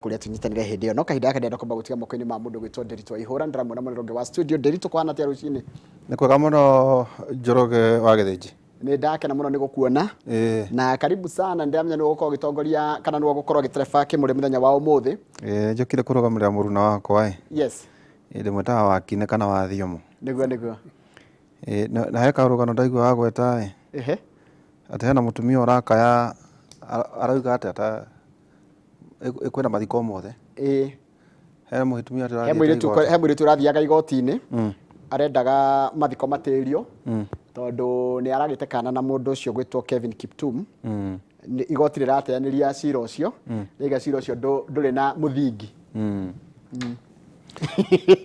Kũrĩa tũnyitanĩre hĩndĩ ĩyo, no kahinda gaka ndĩrenda kwamba gũtiga moko-inĩ ma mũndũ gwĩtwo Nderitu wa Ihũra. Ndĩramuona mwena ũngĩ wa studio. Nderitu, kũhana atĩa rũcinĩ? Nĩ kwega mũno, Njoroge wa Gĩthĩnji. Nĩ ndakena mũno nĩ gũkuona. Na karibu sana. Ndĩramenya nĩwe ũgũkorwo ũgĩtongoria kana nĩwe ũgũkorwo ũgĩtereba kĩmũrĩ mũthenya wa ũmũthĩ. Ĩĩ, njũkire kũrũgamĩrĩra mũruna wakwa ĩ. Ĩ, ndĩmwĩtaga Wakine kana wa Thiomo. Nĩguo. Ĩ, na he karũgano ndaigua wagweta ĩ. Atĩ hena mũtumia ũrakaya, arauga atĩa ta kwĩna mathiko ũmũthĩ? Ĩĩ. He mũtumia he ũrathiĩte mũirĩtu igoti. He mũirĩtu ũrathiaga igoti-inĩ, arendaga mathiko matĩrio tondũ nĩ aragĩte kana na mũndũ ũcio gwĩtwo Kevin Kiptum. Igoti rĩrateanĩria cira ũcio, rĩga cira ũcio ndũrĩ na mũthingi.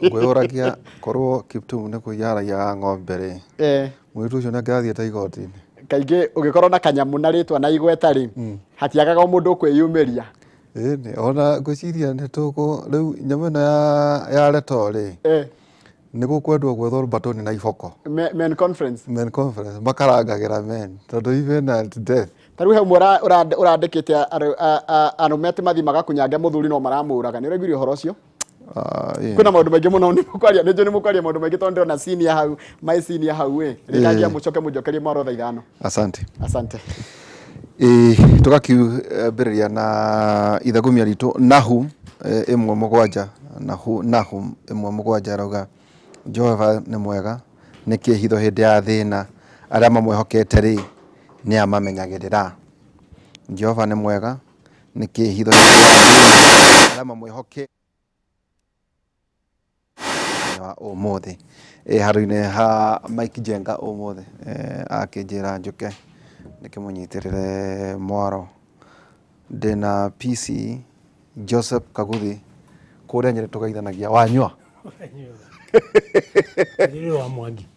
Ngwĩyũragia korwo Kiptum nĩ kũiya araiyaga ng'ombe rĩ, mũirĩtu ũcio nĩ angĩrathiĩte igoti-inĩ? Kaingĩ ũgĩkorwo na kanyamũ na rĩtwa na igweta rĩ, hatiagaga o mũndũ ũkwĩyumĩria. Ĩni, ona ngwĩciria nĩ tũkũ rĩu nyamũ ĩno ya Leto rĩ, nĩ gũkwendwo gwethwo mbatũni na iboko. Men conference. Men conference makarangagĩra men tondũ even at death. Ta rĩu he ũmwe ũrandĩkĩte arũme atĩ mathiĩ magakunyange mũthuri no maramũraga. Nĩ ũraiguire ũhoro ũcio? Ah, ĩĩ. Kwĩna maũndũ maingĩ mũno nĩ mũkwaria, nĩ njũĩ nĩ mũkwaria maũndũ maingĩ tondũ ndĩrona senior hau, my senior hau ĩ. Rĩkangia mũcoke mũnjokerie mwaro thaa 5. Asante. Asante. Ĩĩ, tũgakiambĩrĩria na ithagumia ritũ Nahum 1:7. Nahum 1:7 arauga Jehova nĩ mwega, nĩ kĩĩhitho hĩndĩ ya thĩna, arĩa mamwĩhokete rĩ, nĩ amamenyagĩrĩra. Jehova nĩ mwega, nĩ kĩĩhitho hĩndĩ ya thĩna, arĩa mamwĩhokete wa ũmũthĩ. Ĩ handũ-inĩ ha Mike Njenga ũmũthĩ, akĩnjĩra njũke ndĩkĩmũnyitĩrĩre mwaro. Ndĩna PC Joseph Kaguthi kũrĩa Nyĩrĩ tũgeithanagia. Wanyua? Rĩrĩ wa Mwangi.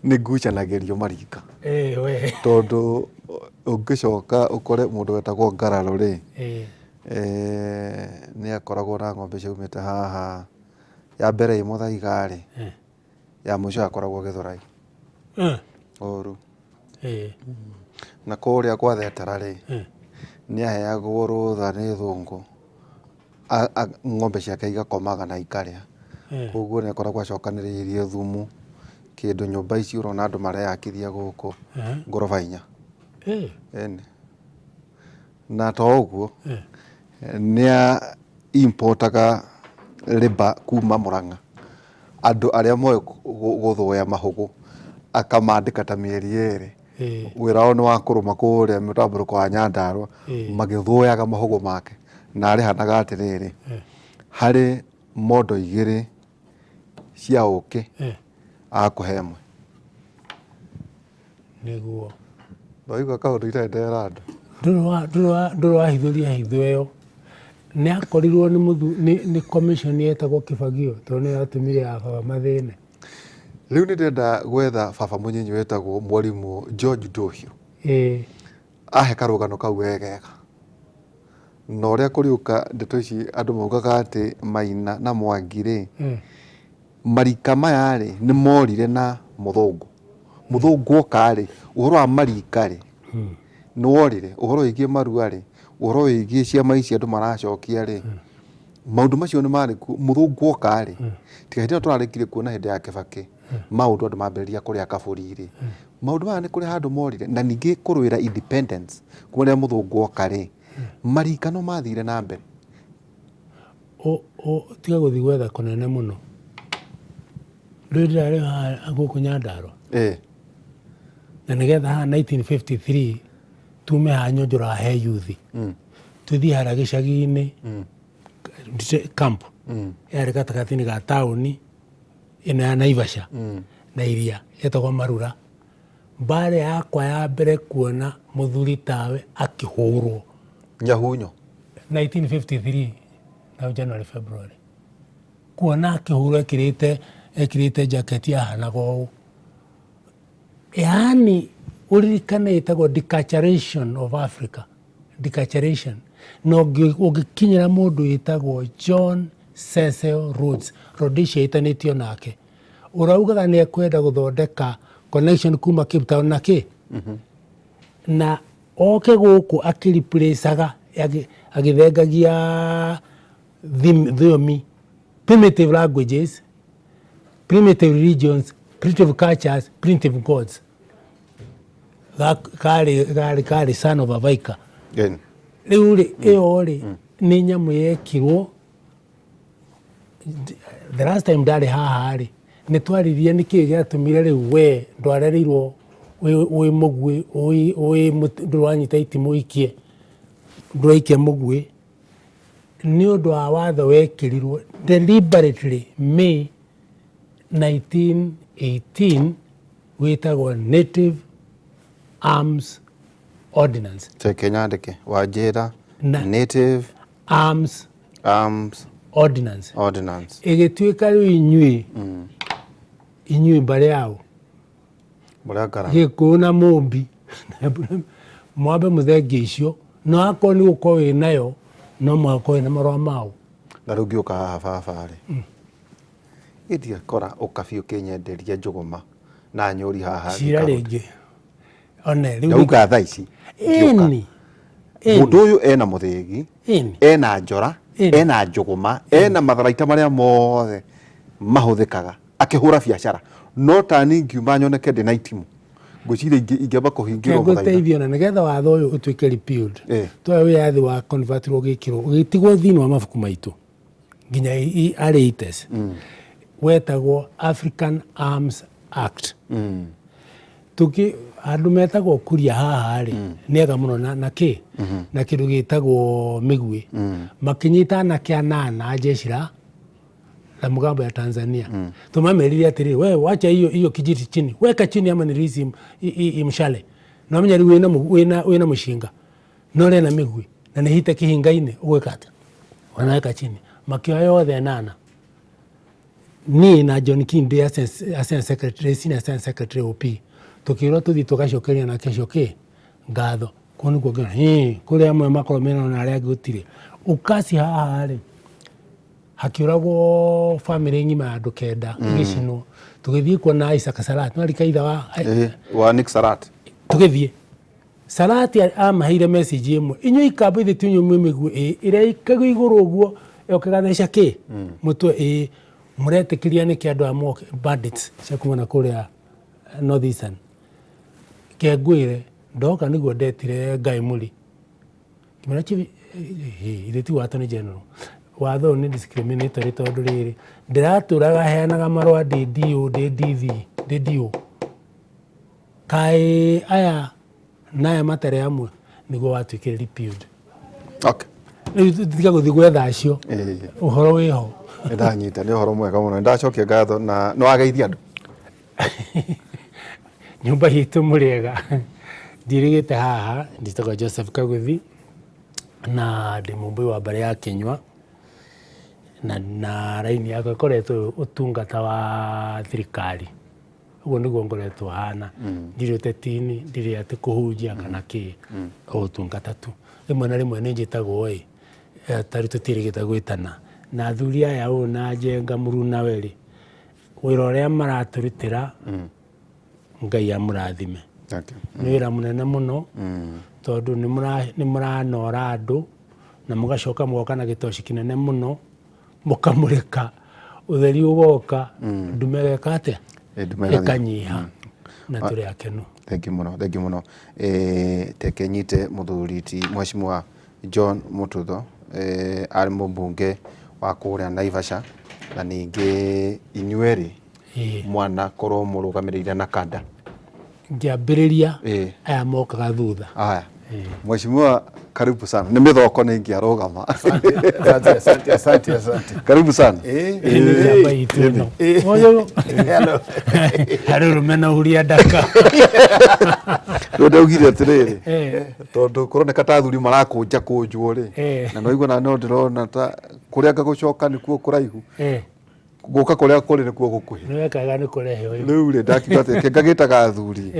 Nĩ ngucanagĩrio marika. Eh, we. Tondũ ũngĩcoka ũkore mũndũ wetagwo Ngararũ rĩ, nĩ akoragwo na ng'ombe ciaumĩte haha, ya mbere ĩ Mũthaiga rĩ, ya mũico yakoragwo Gĩthũrai. Ũru. Na kũrĩa kwa Thetera rĩ, nĩ aheagwo rũtha nĩ thũngũ, ng'ombe ciake igakomaga na ikarĩa. Koguo nĩ akoragwo acokanĩrĩirie thumu, kĩndũ nyũmba ici ũrona andũ mareyakithia gũkũ, ngoroba 4. Ĩni. Na to ũguo, nĩ importaga labour kuma Mũrang'a, andũ arĩa moĩ gũthũya mahũgũ, akamandĩka ta mĩeri 2. Wĩra wao nĩ wa kũrũma kũrĩa mũtambũrũko wa Nyandarũa, magĩthũyaga mahũgũ make. Na arĩhanaga atĩrĩrĩ, harĩ mondo 2 cia ũkĩ, agakũhe ĩmwe. Nĩguo. Waigua kaũndũ itarĩ ndera andũ. Ndũrĩ wahithũria hitho ĩyo. Nĩ akorirwo nĩ mũthu, nĩ commission yetagwo Kĩbagio tondũ nĩyo yatũmire a baba mathĩne. Rĩu nĩ ndĩrenda gwetha baba mũnyinyi wetagwo mwarimũ George Ndũhiũ. Ahe karũgano kau wegega. Na ũrĩa kũriũka ndeto ici andũ maugaga atĩ Maina na Mwangi rĩ, marika maya rĩ, nĩ morire na mũthũngũ. Mũthũngũ oka rĩ, ũhoro wa marika rĩ, nĩ worire. Ũhoro wĩgiĩ marua rĩ, ũhoro wĩgiĩ ciama ici andũ maracokia rĩ, maũndũ macio nĩ marĩ kuo. Mũthũngũ oka rĩ, tiga hĩndĩ ĩyo tũrarĩkirie kuona hĩndĩ ya Kĩbakĩ, maũndũ andũ mambĩrĩria kũrĩa kabũri rĩ, maũndũ maya nĩ kũrĩ handũ morire. Na ningĩ kũrũĩra independence, kuma rĩrĩa mũthũngũ oka rĩ, marika no mathire na mbere. Tiga gũthiĩ gwetha kũnene mũno. Ndũĩ ndĩrarĩ haha gũkũ Nyandarũa? Na nĩgetha haha 1953 tume haha Nyonjora he yuthi. Tũthiĩ harĩa gĩcagi-inĩ camp yarĩ gatagatĩ-inĩ ga taũni ĩno ya Naivasha na iria yetagwo Marura. Mbara yakwa ya mbere kuona mũthuri tawe akĩhũrwo. Nyahunyo. 1953 na January February. Kuona akĩhũrwo ekĩrĩte jacket yahanaga ũũ. Yaani ũririkane ĩtagwo deculturation of Africa. Deculturation. Na ũngĩkinyĩra mũndũ wĩtagwo John Cecil Rhodes, Rhodesia ĩtanĩtio nake. Ũraugaga nĩ ekwenda gũthondeka connection kuma Cape Town na kĩ? Na oke gũkũ akĩreplacaga Agĩthengagia thiomi, primitive languages, primitive religions, primitive cultures, primitive gods. Karĩ karĩ karĩ son of a vicar. Rĩu rĩ, ĩyo rĩ nĩ nyamũ yekirwo. The last time ndarĩ haha rĩ, nĩ twaririe nĩkĩ gĩatũmire rĩu we ndwarereirwo wĩ mũguĩ, wĩ ndũranyita itimũ ikie, ndũraikia mũguĩ nĩ ũndũ wa watho wekĩrirwo deliberately May 1918 wĩtagwo Native Arms Ordinance. Reke nyandĩke wanjĩra. Native Arms Arms Ordinance. Ordinance. Ĩgĩtuĩka rĩu inyuĩ mbarĩ yao Mũrĩ a Ngarama. Gĩkũyũ na Mũmbi mwambe mũthengie icio, no akorwo nĩ gũkorwo wĩ nayo no mũhaka ũkorwo wĩna marũa mao. Na rĩu ngĩũka haha baba rĩ, ĩndiakora ũkabi ũkĩnyenderia njũgũma na nyũri haha. Cira rĩngĩ one rĩu. Ndauga thaa ici ngĩũka. Ĩni. Mũndũ ũyũ ena mũthĩgi, ena njora, ena njũgũma, ena matharaita marĩa mothe mahũthĩkaga akĩhũra biacara, no tani ngiuma nyoneke ndĩ na itimũ, ngwĩciria ingĩamba kũhingĩrwo mũthaiga. Ngũteithio na nĩgetha watho ũyũ ũtuĩke repealed. Twoya wĩyathi wa convertirwo, ũgĩkĩrwo, ũgĩtigwo thĩinĩ wa mabuku maitũ nginya arĩ 80s, wetagwo African Arms Act. Tũkĩ andũ metagwo kuria haha rĩ, nĩ ega mũno na kĩ na kĩndũ gĩtagwo mĩguĩ, makĩnyita anake anana a jeshi la mgambo ya Tanzania. Tumamerire atĩrĩrĩ, we wacha hiyo hiyo kijiti chini, weka chini ama nirisi imshale. No menya rĩu wĩna mũcinga no rĩ na mĩguĩ na nĩ hite kĩhinga-inĩ, ũgwĩka atĩa? Wanaweka chini, makĩoya yothe anana. Niĩ na John King ndĩ assistant secretary, senior assistant secretary OP, tũkĩrwo tũthiĩ tũgacokeria nake ũcio kĩ ngatho. Kũu nĩkuo ngĩona hĩ kũrĩ amwe makorwo mena na arĩa angĩ gũtirĩ ukasi haha rĩ, hakĩũragwo family ng'ima ya andũ 9 ĩgĩcinwo. Tũgĩthiĩ kuona Isaac Salat nĩ kaitha wa Wa Nick Salat. Tũgĩthiĩ Salati amaheire message ĩmwe, inyuĩ ikamba ithe ti inyuĩ mwĩ mĩguĩ ĩ ĩrĩa ikagwo igũrũ ũguo ĩgoka ĩgatheca kĩ mũtwe, ĩ mũretĩkĩria nĩkĩ andũ aya moke bandits cia kuma na kũrĩa North Eastern? Ke ngwĩre ndoka nĩguo ndetire Ngai Mũri, ngĩmwĩra, "Chief, ithe ti watho nĩ general, watho ũyũ nĩ discriminatory tondũ rĩrĩ ndĩratũraga heanaga marũa ndĩ DO, ndĩ DV, ndĩ DO, kaĩ aya na aya matarĩ amwe?" Nĩguo watuĩkire repealed. Rĩu tiga gũthiĩ gwetha acio, ũhoro wĩho. Nĩ ndanyita, nĩ ũhoro mwega mũno, nĩ ndacokia ngatho na nĩ wageithia andũ. Nyũmba itũ mũrĩega, ndirigĩte haha, njĩtagwo Joseph Kaguthi na ndĩ mũmbũi wa mbarĩ ya Kĩnyua, na raini yakwa ĩkoretwo ũtungata wa thirikari. Ũguo nĩguo ngoretwo hana, ndirĩ ũteti-inĩ, ndirĩ atĩ kũhunjia kana kĩ, o ũtungata tu. Rĩmwe na rĩmwe nĩ njĩtagwo ĩ, ta rĩu tũtiĩrĩgĩte gwĩtana na athuri aya ũũ na Njenga mũrunawe rĩ, wĩra ũrĩa maratũrutĩra, Ngai amũrathime. Thank you. Nĩ wĩra mũnene mũno tondũ nĩ mũranora andũ na mũgacoka mũgoka na gĩtoci kĩnene mũno, mũkamũrĩka, ũtheri ũgoka, ndume ĩgeka atĩa? Ndume ĩgathiĩ. Ĩkanyiha na tũrĩ akenu. Thank you mũno, thank you mũno. Teke nyite mũthuri ti Mheshimiwa John Mututho, arĩ mũmbunge wa kũrĩa Naivasha, na ningĩ inyuerĩ mwana korwo mũrũgamĩrĩire na kanda. Ngĩambĩrĩria, aya mokaga thutha. Haya. Mheshimiwa, karibu sana. Nĩ mĩthoko nĩ ingĩarũgama. Asante, asante, asante, asante. Karibu sana. Ĩĩ nĩ njamba itũ ĩno. Ũyũ Hello. harĩ ũrũme na huria ndaka. Rĩu ndaugire atĩrĩrĩ, tondũ kũroneka ta athuri marakũnja kũnjwo rĩ, na no igua na no ndĩrona ta kũrĩa ngagũcoka nĩkuo kũraihu, gũka kũrĩa kũrĩ nĩkuo gũkuhĩ. Nĩ wekaga nĩ kũrehe ũyũ. Rĩu rĩ, ndakiuga atĩ reke ngagĩtaga athuri.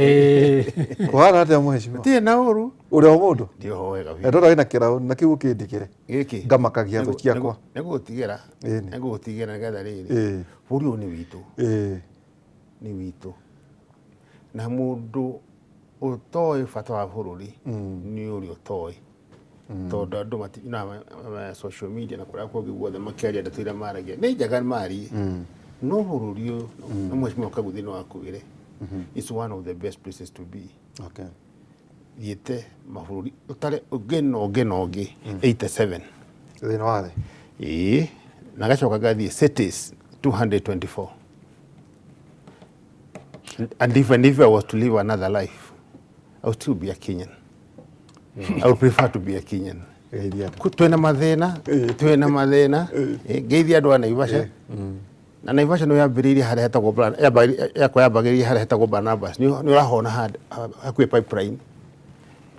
Kũhana atĩa, mheshimiwa? Tirĩ na ũru. Ũrĩ o mũndũ? Ndĩ ho wega biũ. Ndona wĩna kĩraũ na kĩu ũkĩndigĩre. Gĩkĩ. Ngamakagia thũ ciakwa. Nĩ gũgũtigĩra. Ĩni. Nĩ gũgũtigĩra nĩgetha rĩrĩ. Bũrũri ũyũ nĩ witũ. Nĩ witũ. Na mũndũ ũtoĩ bata wa bũrũri nĩ ũrĩa ũtoĩ. Tondũ andũ na social media na kũrĩa kũngĩ guothe makĩaria ndeto iria maragia nĩ njega marie, no bũrũri ũyũ na Mheshimiwa Kaguthi no akwĩre, it's one of the best places to be. Thiĩte mabũrũri ũtare ũngĩ na ũngĩ na ũngĩ 87 thĩinĩ wa thĩ. Ĩĩ, na ngacoka ngathiĩ cities 224, and even if I was to live another life, I would still be a Kenyan. I would prefer to be a Kenyan. Geithia andũ. Twĩna mathĩna, twĩna mathĩna. Ngeithia andũ a Naivasha, na Naivasha nĩ yambĩrĩirie harĩa hetagwo yakwa, yambagĩrĩria harĩa hetagwo Barnabas, nĩ ũrahona hakuhĩ pipeline,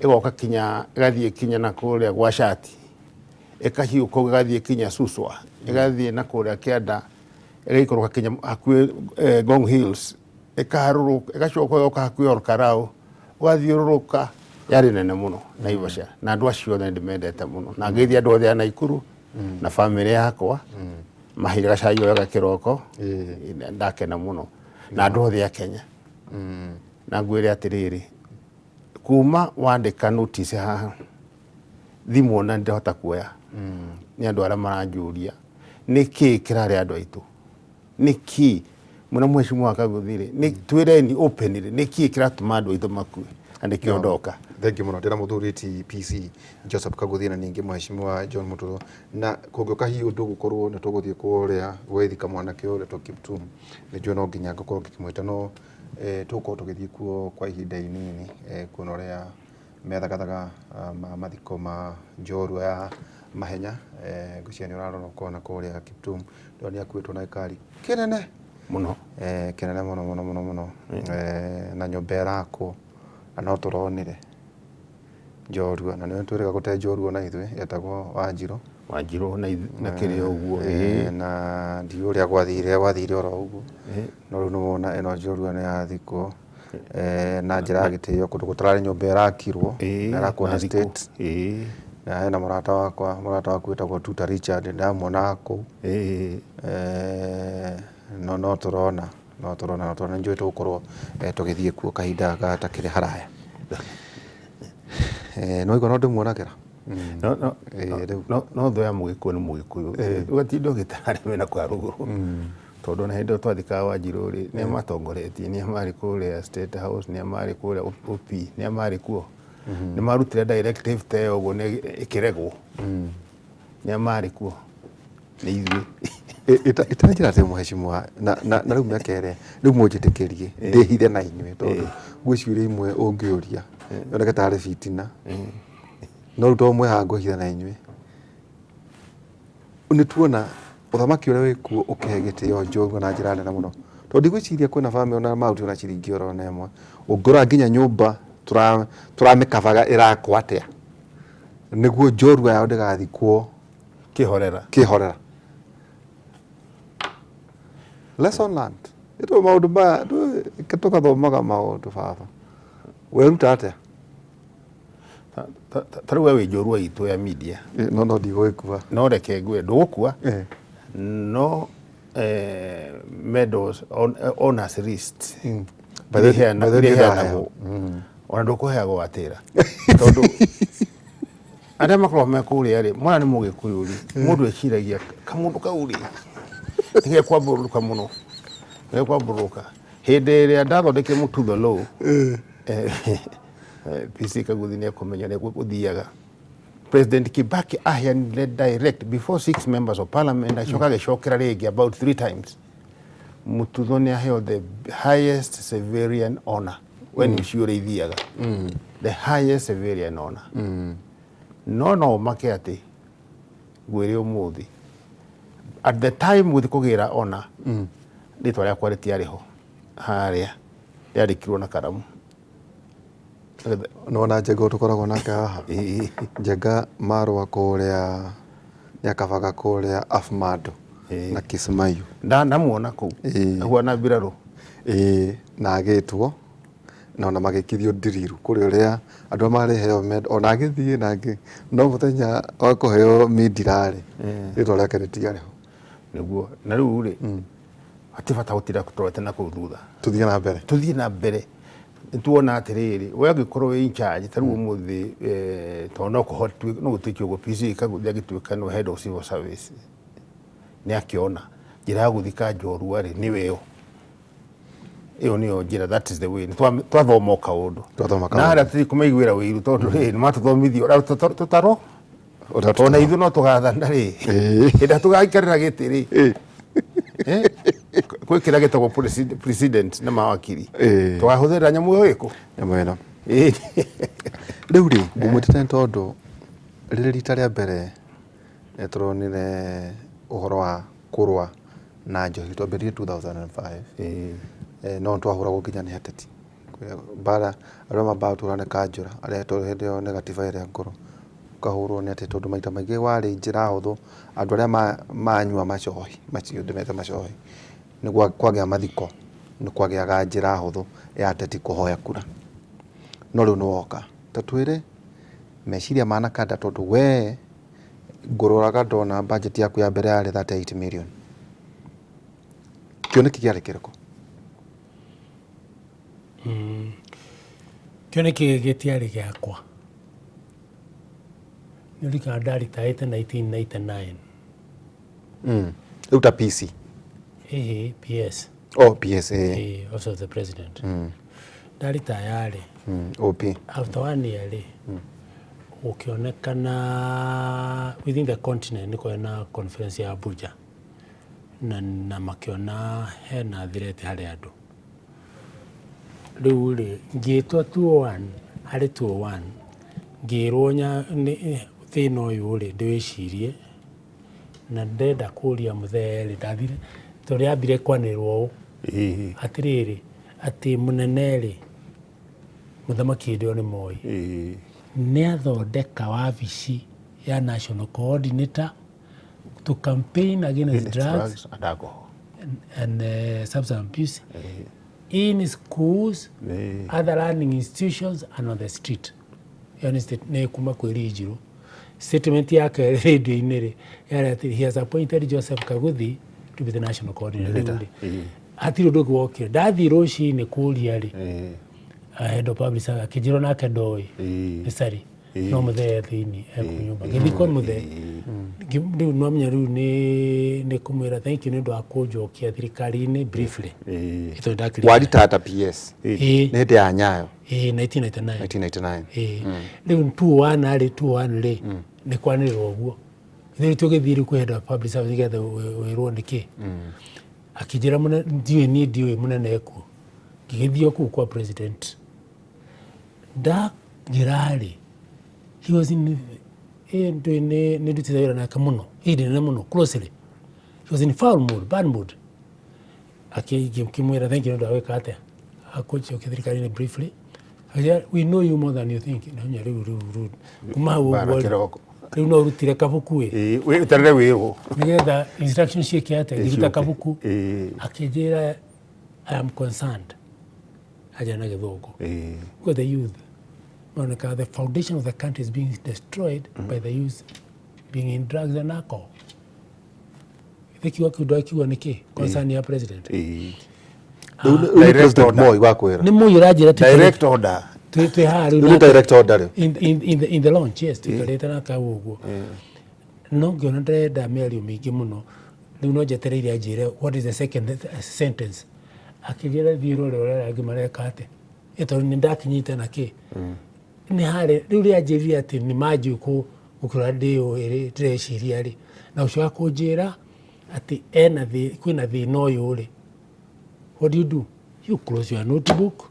ĩgoka kinya ĩgathiĩ kinya na kũrĩa gwa Shati, ĩkahiũka ũguo ĩgathiĩ kinya Suswa, ĩgathiĩ na kũrĩa kĩanda, ĩgaikũrũka kinya hakuhĩ Ngong Hills, ĩkaharũrũka, ĩgacoka ĩgoka hakuhĩ Ol Kalou, ũgathiũrũrũka. Yarĩ nene mũno Naivasha, na andũ acio othe nĩndĩmendete mũno, na ngeithia andũ othe a Naikuru na bamĩrĩ yakwa, maheire gacai wega kĩroko, ndakena mũno, na andũ othe a Kenya. Na ngwĩre atĩrĩrĩ, kuma wandĩka notice haha, thimũ ona ndĩrahota kuoya nĩ andũ arĩa maranjũria nĩkĩ kĩrarĩa andũ aitũ, nĩkĩ mwena Mheshimiwa Kaguthi rĩ, nĩ twĩreni openly nĩkĩ kĩratũma andũ aitũ makue, na nĩkĩo ndoka. Thengiũ mũno. Ndĩna mũthuri ti PC Joseph Kaguthi na ningĩ Mheshimiwa John Muturo, na kũngĩũka hihi ũndũ gũkorwo nĩ tũgũthiĩ kũrĩa gwĩthika mwanake ũrĩa to Kiptum, nĩ njũĩ no nginya ngũkorwo ngĩkĩmwĩta, no tũgũkorwo tũgĩthiĩ kuo kwa ihinda inini, kuona ũrĩa methagathaga ma mathiko ma njorua ya mahenya. Ngwĩciria nĩ ũrarora ũkona kũrĩa Kiptum ndĩrona nĩ akuĩtwo na gĩkari kĩnene mũno. Kĩnene mũno mũno mũno mũno, na nyũmba ĩrakwo, na no tũronire njorua, na nĩwe twĩrĩga gũte njorua na ithuĩ etagwo Wanjirũ. Wanjirũ na kĩrĩa ũguo. Na ndiũĩ ũrĩa gwathire, gwathire oro ũguo, no rĩu nĩwona ĩno njorua nĩ yathikwo na njĩra ya gĩtĩo kũndũ gũtararĩ nyũmba ĩrakirwo na ĩrakwo nĩ state. Na hena mũrata wakwa, mũrata waku wĩtagwo Tuta Richard, ndamuonaga kũu. No tũrona, no tũrona, no tũrona, nĩ njũĩ tũgũkorwo tũgĩthiĩ kuo kahinda gatakĩrĩ haraya. Nĩ waigua no ndĩmuonagĩra. Rĩu. No thũ ya Mũgĩkũyũ nĩ Mũgĩkũyũ, ũgatinda ũgĩtara mena kwa rũgũrũ, tondũ ona hĩndĩ ĩyo twathikaga Wanjirũ rĩ, nĩa matongoretie, nĩa marĩ kũrĩa State House, nĩa marĩ kũrĩa OP, nĩa marĩ kuo, nĩ marutire directive ta ĩyo ũguo nĩ ĩkĩregwo, nĩa marĩ kuo? Nĩ ithuĩ. Ĩtanjĩra atĩ Mheshimiwa, na rĩu mĩaka ĩrĩa rĩu mũnjĩtĩkĩrie ndĩhithe na inyuĩ, tondũ gwĩ ciũria imwe ũngĩũria yoneke tarĩ bitina, no rĩu tondũ mwĩ haha ngwĩhitha na inyuĩ. Nĩ tuona ũthamaki ũrĩa wĩkuo ũkĩhe gĩtĩo njorua na njĩra nene mũno, tondũ ndigwĩciria kwĩna bamĩrĩ ona marutire ona ciringi oro na ĩmwe. Ũngĩrora nginya nyũmba tũramĩkabaga ĩrakwo atĩa nĩguo njorua yao ndĩgathikwo kĩhorera. Kĩhorera. Lesson learned. Nĩ maũndũ maya tũgathomaga maũndũ. Baba, weruta atĩa? Ta rĩu we wĩ njorua itũ ya media. No ndigũgĩkua. No reke ngwĩre ndũgũkua, no medals honors list By the way, by the way, iria iheanagwo, ona ndũkũheagwo watĩra, tondũ arĩa makoragwo me kũrĩa rĩ, mwana nĩ Mũgĩkũyũ rĩ, mũndũ eciragia kamũndũ kau rĩ nĩgekwambũrũka mũno, nĩgekwambũrũka. Hĩndĩ ĩrĩa ndathondekire Mũtutho Law, PC Kaguthi nĩ ekũmenya ũrĩa gũthiaga. President Kibaki aheanire direct before six members of parliament, acoka agĩcokera rĩngĩ about three times. Mututho nĩ aheo the highest civilian honor, we nĩ ũcio ũrĩa ithiaga, the highest civilian honor. No ũmake atĩ ngwĩre ũmũthĩ, at the time gũthiĩ kũgĩra honor, rĩtwa rĩakwa rĩtiarĩ ho harĩa, rĩandĩkirwo na karamu. Nona Njenga ũyũ tũkoragwo nake haha, Njenga marũa kũrĩa nĩakabaga kũrĩa Afmado na Kismayu. Ndamuona kũu ahuana mbirarũ. Ĩĩ, na agĩtwo na ona magĩkithio ndiriru kũrĩa ũrĩa andũ arĩa marĩheo ona agĩthiĩ nangĩ, no mũthenya wa kũheo mindirarĩ, rĩtwa rĩake rĩtiarĩ ho. Nĩguo, na rĩu rĩ, hatirĩ bata gũtinda tũrorete na kũu thutha. Tũthiĩ na mbere. Tũthiĩ na mbere. Nĩtuona atĩrĩrĩ, we angĩkorwo wĩ in charge ta rĩu ũmũthĩ, tondũ no kũhotwe no gũtuĩke ũguo, PC Kaguthia agĩtuĩka nĩwe head of civil service, nĩ akĩona njĩra ya gũthika njorua rĩ nĩwe ĩyo. Ĩyo nĩyo njĩra, that is the way. Nĩ twathoma o kaũndũ. Twathoma Na kaũndũ. harĩa tũthiĩ kũmaiguĩra ũiru tondũ rĩ nĩ matũthomithia ũrĩa tũtaro Ũrĩa ona ithuĩ no tũgathana rĩ, hĩndĩ ĩrĩa tũgaikarĩra gĩtĩ rĩ, gwĩ kĩrĩa gĩtagwo precedent na mawakiri, tũgahũthĩra nyamũ ĩyo ĩkũ Nyamũ ĩno. Rĩu rĩ, ngũmwĩtĩte nĩ tondũ rĩrĩ rita rĩa mbere nĩ tũronire ũhoro wa kũrũa na njohi, twambĩrĩirie 2005. No twahũragwo nginya nĩ ateti. Mbara arĩa mambaga gũtũhũra nĩ kanjũra, arĩa tondũ hĩndĩ ĩyo nĩ gatiba ĩrĩa ngũrũ, ũkahũrwo nĩ ateti tondũ maita maingĩ warĩ njĩra hũthũ andũ arĩa manyua macohi macio ndĩmete macohi, nĩ kwagĩa mathiko nĩ kwagĩaga njĩra hũthũ ya ateti kũhoya kura. No rĩu nĩ woka, ta twĩre meciria ma Nakada tondũ we ngũroraga ndona budget yaku ya mbere yarĩ 38 million. Kĩoneki kĩarĩ kĩrĩkũ? Kĩoneki gĩtiarĩ gĩakwa. Nĩ ũririkanaga ndaritaĩte 1999. Rĩu ta PC? Ĩhĩ, PS. Oh, PS, eh. Ĩĩ, Office of the President. Ndaritaya rĩ, OP. After one year rĩ, gũkĩonekana within the continent nĩ kwarĩ na conference ya Abuja na makĩona hena threat harĩ andũ. Rĩu rĩ, ngĩtwo 201, harĩ 201, ngĩrwo thĩna ũyũ rĩ, ndĩwĩcirie, na ndenda kũria mũthee rĩ, ndathire, tondũ yambire kwanĩrĩrwo ũũ, atĩrĩrĩ, atĩ mũnene rĩ, mũthamaki hĩndĩ ĩyo nĩ Moi, nĩ athondeka wabici ya national coordinator to campaign against drugs and alcohol and substance abuse in schools, other learning institutions and on the street. Ĩyo nĩ nĩ kuma kwĩ Rinjiru. Statement yake radio-inĩ rĩ yarĩ atĩ he has appointed Joseph Kaguthi to be the national coordinator. Rĩu rĩ, hatirĩ ũndũ ũngĩ wokire. Ndathiĩ rũcinĩ kũria rĩ, head of public service akĩnjĩra nake ndoĩ nĩ cari no mũthee thĩinĩ ekũ nyũmba. Ngĩthiĩ kwa mũthee, rĩu nwamenya rĩu nĩ kũmwĩra thank you nĩ ũndũ wa kũnjokia thirikari-inĩ briefly. Tondũ ndakĩrĩ Warita ta PS? Ĩĩ. Nĩ hĩndĩ ya Nyayo? Ĩĩ, 1999. 1999. Ĩĩ. Rĩu 201 rĩ, 201 rĩ, nĩ kwanĩrĩrwo ũguo. Ithuĩ tũgĩthiĩ rĩu kwĩ head of public service nĩgetha wĩrwo nĩkĩ. Akĩnjĩra mũnene, ndiũĩ niĩ ndiũĩ mũnene ekuo. Ngĩgĩthiĩ o kũu kwa president. Ndangĩra rĩ, he was in, ĩ ndũĩ nĩ ndutĩte wĩra nake mũno, ihinda inene mũno, closely. He was in foul mood, bad mood. Akĩmwĩra thank you nĩ ũndũ wa gwĩka atĩa, akũnjokia thirikari-inĩ briefly. Akĩnjĩra we know you more than you think. Ndamenya rĩu rĩu rĩu kuma hau Bara ũguo rĩ, kĩroko. rĩu no ũrutire kabuku ĩ. Weterere wĩrwo. Nĩgetha instruction ciĩke atĩa, ngĩruta Ciũke. kabuku. Akĩnjĩra I am concerned. Aja na gĩthũngũ. Because the youth, maroneka the foundation of the country is being destroyed by the youth being in drugs and alcohol. Githĩ kiugo kĩu ndwakiuga nĩkĩ? Concern ya president. Rĩu nĩ Direct President order. Moi wakwĩra. Nĩ Moi ũranjĩra tũikare- Direct order. twĩ haha rĩu Rĩu nĩ nake- direct order rĩu. In the launch, yes, tũikarĩte nake hau ũguo. No ngĩona ndĩrenda mĩario mĩingĩ mũno, rĩu no njetereire anjĩre what is the second sentence. Akĩnjĩra thiĩ ũrore ũrĩa arĩa angĩ mareka atĩa. Ĩ tondũ nĩ ndakinyĩte na kĩ. Nĩ harĩ, rĩu rĩanjĩrire atĩ nĩ manjũĩ gũkĩra ndĩũĩ rĩ, ndĩreciria rĩ. Na ũcio wa kũnjĩra atĩ ena kwĩna thĩna ũyũ rĩ. What do you do? You close your notebook.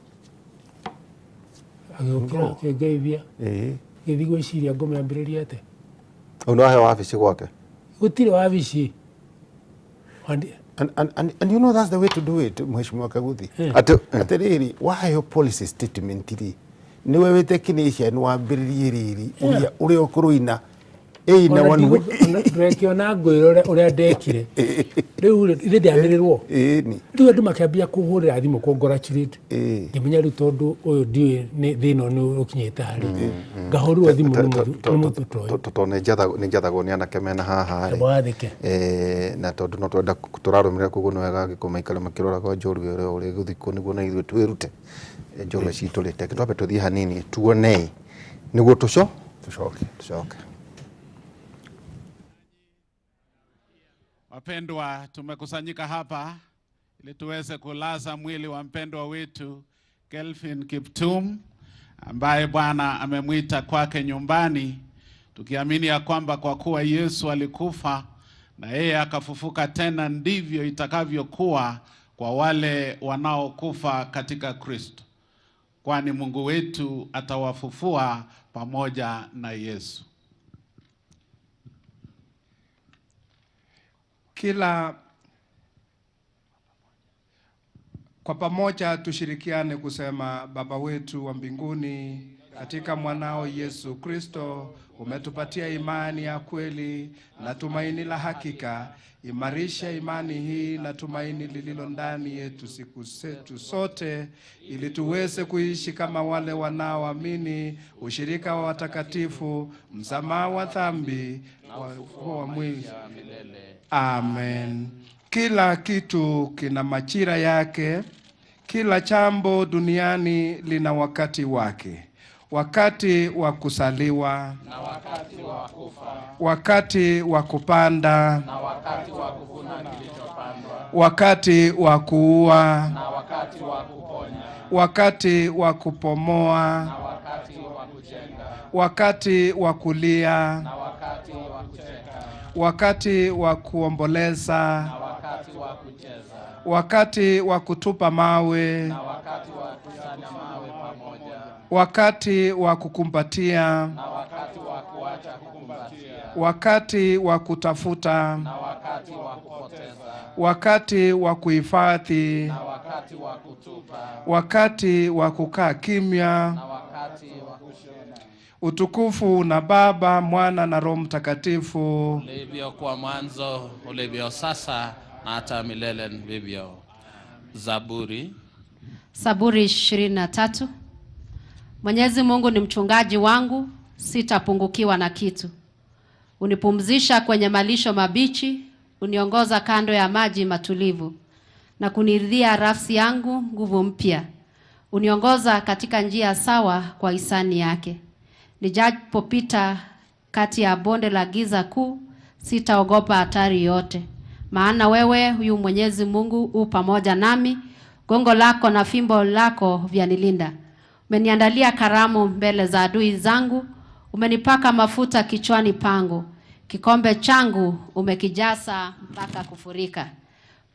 Agĩũkĩra akĩngeithia. Ngĩthiĩ gwĩciria ngũmĩambĩrĩria atĩa. Hau nĩ waheo wabici gwake? Gũtirĩ wabici. And you know that's the way to do it, Mheshimiwa Kaguthi. Atĩ, Atĩrĩrĩ, waheo policy statement rĩ, nĩwe wĩtekinĩcia nĩ wambĩrĩrie rĩrĩ, ũrĩa ũkũrũina. Ĩĩ, na Ona one week. ndũrekiona ngwĩra ũrĩa ndekire. Rĩu rĩ, ithe ndĩanĩrĩrwo. Ĩĩ, ni. Rĩu andũ makĩambia kũhũrĩra thimũ congratulate. Ĩĩ. Ngĩmenya rĩu tondũ ũyũ ndiũĩ nĩ thĩna nĩ ũkinyĩte harĩ. Ngahũrĩrwo thimũ nĩ mũthutũ ũyũ. Tondũ nĩ njathagwo nĩ anake mena haha rĩ. Wathĩke. Na tondũ no twenda tũrarũmĩrĩra koguo nĩ wega angĩkorwo maikare makĩroraga njorua ĩrĩa ũrĩa ĩgũthikwo nĩguo na ithuĩ twĩrute. Njũrwe citũ rĩ, reke twambe tũthiĩ hanini tuone nĩguo tũcoke. Tũcoke. Wapendwa, tumekusanyika hapa ili tuweze kulaza mwili wa mpendwa wetu Kelvin Kiptum ambaye Bwana amemwita kwake nyumbani, tukiamini ya kwamba kwa kuwa Yesu alikufa na yeye akafufuka tena, ndivyo itakavyokuwa kwa wale wanaokufa katika Kristo, kwani Mungu wetu atawafufua pamoja na Yesu. Kila kwa pamoja tushirikiane kusema: Baba wetu wa mbinguni, katika mwanao Yesu Kristo umetupatia imani ya kweli na tumaini la hakika. Imarisha imani hii na tumaini lililo ndani yetu siku zetu sote, ili tuweze kuishi kama wale wanaoamini ushirika wa watakatifu, msamaha wa dhambi wa mwili. Amen. Kila kitu kina majira yake, kila jambo duniani lina wakati wake. Wakati wa kusaliwa na wakati wa kufa, wakati wa kupanda na wakati wa kuvuna kilichopandwa, wakati wa kuua na wakati wa kuponya, wakati wa kupomoa na wakati wa kujenga, wakati wa kulia na wakati wa kucheka, wakati wa kuomboleza na wakati wa kucheza, wakati wa kutupa mawe na wakati wa kukusanya mawe pamoja, wakati wa kukumbatia na wakati wa kuacha kukumbatia, wakati wa kutafuta na wakati wa kupoteza, wakati wa kuhifadhi na wakati wa kutupa, wakati wa kukaa kimya na wakati wa kushona. Utukufu na Baba, Mwana na Roho Mtakatifu, ulivyokuwa mwanzo, ulivyo sasa na hata milele vivyo. Zaburi. Zaburi 23. Mwenyezi Mungu ni mchungaji wangu, sitapungukiwa na kitu. Unipumzisha kwenye malisho mabichi, uniongoza kando ya maji matulivu, na kuniridhia nafsi yangu nguvu mpya. Uniongoza katika njia sawa kwa hisani yake. Nijapopita kati ya bonde la giza kuu, sitaogopa hatari yote, maana wewe huyu Mwenyezi Mungu u pamoja nami, gongo lako na fimbo lako vyanilinda. Umeniandalia karamu mbele za adui zangu, umenipaka mafuta kichwani pangu, kikombe changu umekijaza mpaka kufurika.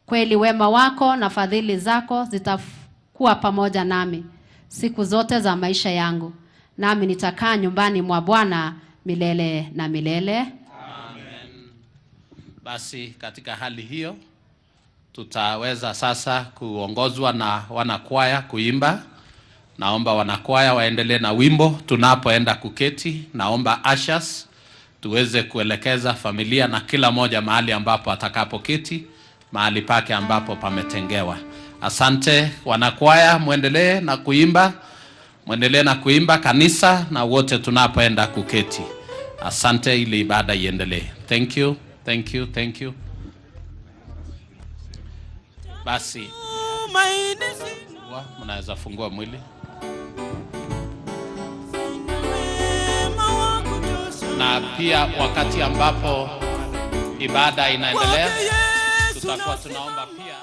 Kweli wema wako na fadhili zako zitakuwa pamoja nami siku zote za maisha yangu, nami nitakaa nyumbani mwa Bwana milele na milele. Amen. Basi katika hali hiyo tutaweza sasa kuongozwa na wanakwaya kuimba. Naomba wanakwaya waendelee na wimbo tunapoenda kuketi. Naomba ushers tuweze kuelekeza familia na kila moja mahali ambapo atakapoketi, mahali pake ambapo pametengewa. Asante wanakwaya, muendelee na kuimba, muendelee na kuimba kanisa na wote tunapoenda kuketi. Asante, ili ibada iendelee. Thank you, thank you, thank you. Basi mnaweza fungua mwili. Na pia wakati ambapo ibada inaendelea tutakuwa tunaomba pia.